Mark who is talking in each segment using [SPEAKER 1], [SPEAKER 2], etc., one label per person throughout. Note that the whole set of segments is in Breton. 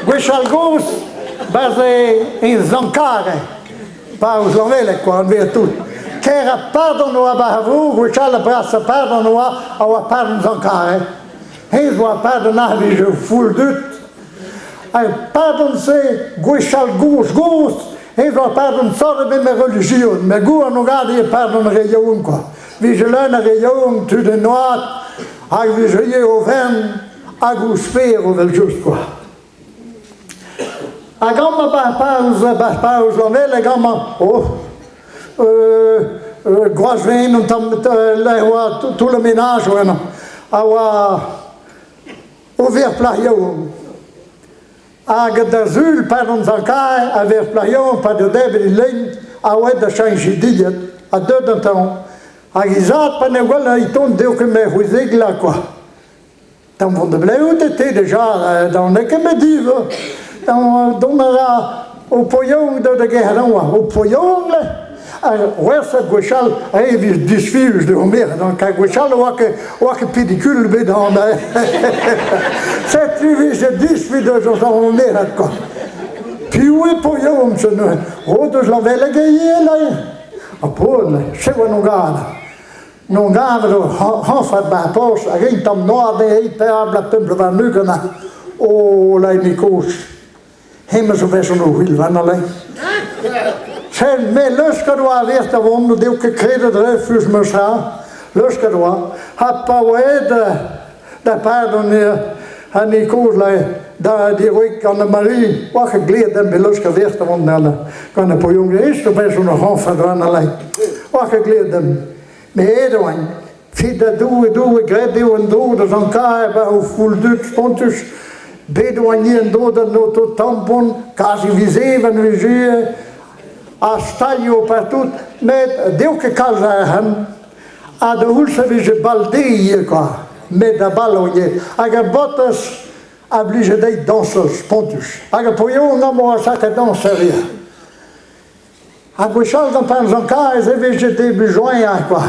[SPEAKER 1] Gwechall-gozh, 'barzh e Zankare, pa ouzh Lanvelleg kwa, anveet tout. Kaerañ pardon oa 'ba ar vro, gwechall ar brasañ pardon oa, a oa pardon Zankare. Hennezh oa pardon ar vije foul dud. Ar pardon-se, gwechall-gozh-gozh, hennezh oa pardon sort ebet ma relijion. Ma gour an ogad eo pardon ar re yaouank kwa. Vije leun ar re yaouank tud en oad, hag vije ivez o vern hag o sper evel-just kwa. Hag amañ 'ba parrouz 'ba parrouz Lanveleg amañ oh Gwazhven un tamm lec'h oa toull ar menajoù eno a oa o ver plac'h yaouank. Hag da sul pardon Sant-Kaer a ver plac'h yaouank pa deu debret e lein a oa da cheñch dilhad ha deuet an traoñ. Hag he zad pa ne wel e tont deo ket met c'hwezeglañ kwa. Tamm vont da blev te deja da n'eo ket bet div. Dont a ra ho poyaouank da da gerc'hat amañ. Ho poyaouank le ar werzhad gwechall e vez disfius de merc'hed kar gwechall oa ket oa ket pedikul ebet an setu vije disfi deus an merc'hed kwa. Piv eo poyaouank se neuze? O deus Lanveleg e ivez Ha poan, sev an ogad. N'on gavet o c'hañfad 'ba ar porzh hag un tamm noazh dezhe pevar bloaz pemp bloaz warn-ugent ha o laeni kozh. Hemañ zo person o c'hwil warnañ. Sell, me leusket oa a-wech da vont, n'eo ket kredet refus 'meus ha leusket oa. Ha pa oa aet da pardon an hini kozh da diroik gant ar Marie, oa ket gleet demp e leusket a-wech da vont gant ar poion zo person o c'hañfad warnañ. Oa ket gleet demp. Met aet oaint. Fit da Doue, Doue, graet eo an dro da Sant-Kaer 'ba o foul dud spontus. Bet oaint en-dro d'an oto-tampon, kazi vizevan vije, ha stalioù partout, met deo ket kalz a arc'hant. Ha da c'houlz e vije bal dezhi ivez kwa, met da bal on ket. Hag ar botez a blije dezhi dañsal spontus. Hag ar poion amañ a saka dañser ivez. Ha gwechall gant Pemp Jean-Kaez e vije debut joañañ kwa.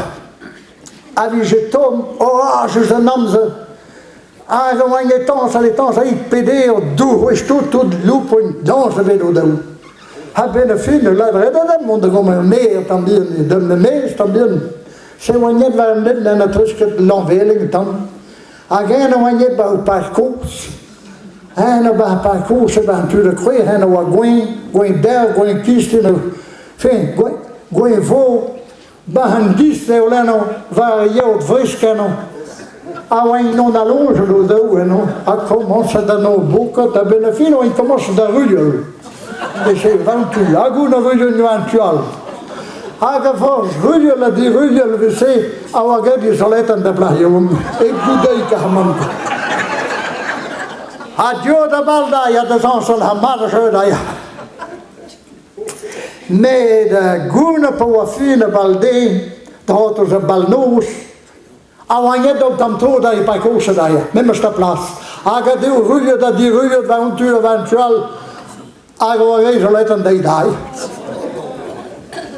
[SPEAKER 1] A vije tomm, orajus an amzer. Hag a oaint e tañsal, e tañsal, e peder dour wech tout, tout loupoint dañs ebet o-daou. Ha benn ar fin, lavaret a mont da gomz mer tamm bihan, deomp e-maez tamm bihan. Se oa net war an hent n'en treusket Lanveleg tamm. Hag eñ a oa net ba ur park kozh. Eñ a oa park kozh e an tu da krouer, eñ a oa gweñ, gweñ derv, gweñ kistin, fin, gweñ, gweñ vo, ba an dist eo eno, war ar yeot vresk eno. A oa non allojet o daou eno, ha komañset an o bokat, a-benn ar fin oa komañset da ruilhal. E se war an tu, hag oun a ruilhal war an tu all. Hag a forzh ruilhal ha diruilhal e-se a oa graet izoletan da blac'h yaouank, e goudeik ar mank. Ha diod a bal da ya da zañsal ha mat a jeu da ya. Met goun pa oa fin a bal den, da c'hortoz a bal noz, A oa aet d'an tamm tro da e kozh da memes da plas. Hag a deu ruilhet ha diruilhet war un tu ha war un tu all, hag a oa reizh an deiz dai.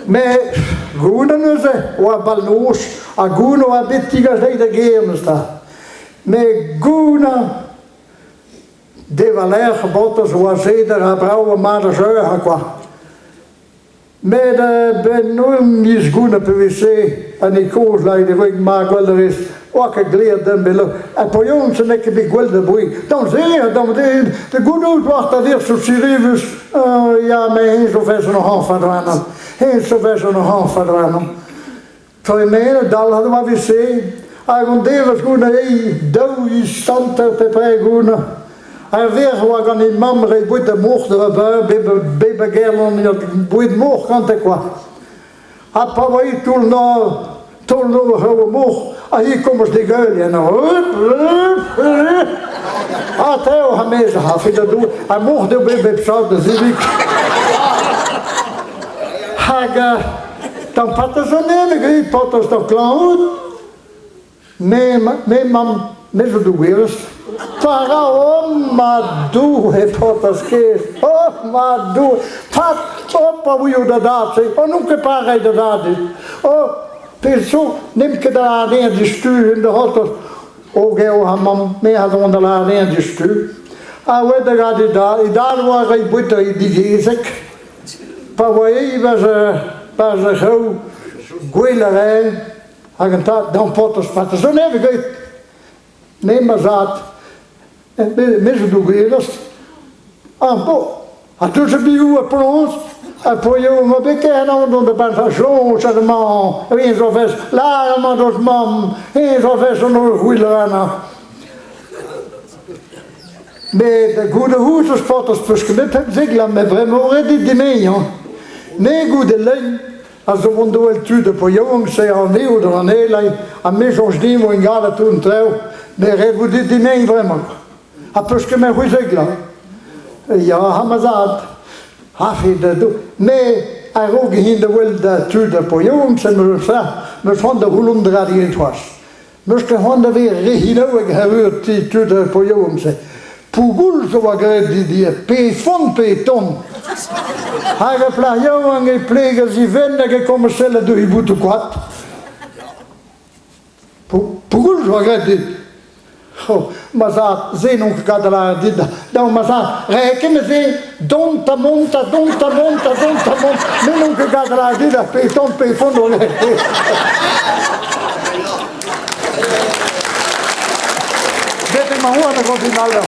[SPEAKER 1] Met goude neuze oa bal noz, ha goude oa bet tigas dezhi da gêr neuze 'ta. Met goude de war-lerc'h baotez oa seder ha brav ha mat a jeu ha kwa. Met benn miz goude pe veze an e kozh lakaet e voe ma gweld a rez oa ket gleet demp bet ha poion se n'eo ket bet gweld da boe dam se dam de de goudout war da vir so sirivus ya me hen zo vezen o hañfad warnon hen zo vezen o hañfad warnon Tremenet dalc'het oa veze hag an devezh goude eo daou viz hanter pe pre goude. Ar verc'h oa gant he mamm reiñ boued da moc'h da va bep a gerlon boued moc'h gante kwa. Ha pa oa e toull nor, toull nor ar moc'h, ha hi komz d'e geulien. Ha tev ha mez ha fidadou, ha moc'h deo bet bep sort da zivik. Hag Tamm pataz an den e pataz d'ar klañv out. Me, me mamm, me zo dougerez. Para, oh ma Doue, pataz kaezh, oh ma Doue, pat, oh pa ouio da dad-se, oh n'on ket pareil da dad dit. Oh, pezh zo, n'em ket da lâret dezhañ diouzhtu, en da c'hortoz. Oh geo ha mamm, me a zon da lâret dezhañ diouzhtu. A oa da gad e dad, e dad oa reiñ boued e digezeg. Pa oa aet 'barzh 'barzh ar c'hraou, gwel a rae hag an tad d'an paotr paotr zo nevez graet. Me ma zad, me zo dougerez. Ah bon, ha deus a biv ha penaos? Ha poio ma bet ket anaon dont da barzh ar soñj ha mañ, eñ zo vez lâr amañ deus mamm, eñ zo vez an holl c'hwil anezhañ. Met goude c'houzout paotr az peus ket bet pemzek la met bremañ ret dit demeñ hañ. Me goude lein a zo vont da wel tud a po yaouank-se anezho dre an ael ha me soñj din vo ingalet tout an traoù met ret vo dit demeñ bremañ. Ha peus ket met c'hwezek la. Ya ha ma zad. Ha fe da do. Me a-raok hin da wel da tud a po yaouank-se 'meus 'meus c'hoant da c'houllondrat ivez c'hoazh. N'eus ket c'hoant da vezañ re c'hinaouek hervez ti tud ar poioù-se. Pougoul zo oa graet dit ivez, pe e font pe e tont. Hag ar plac'h yaouank e plegas he fenn hag e komz sellet ouzh he boutoù-koad. Pougoul zo oa graet dit. Oh, ma zad, se n'on ket kat da lâret dit. Daou ma zad, re kement-se, dont ha mont ha dont ha mont ha dont ha mont. Me n'on ket kat da lâret dit ar pe tont pe font on Bet emañ c'hoant a gontin all.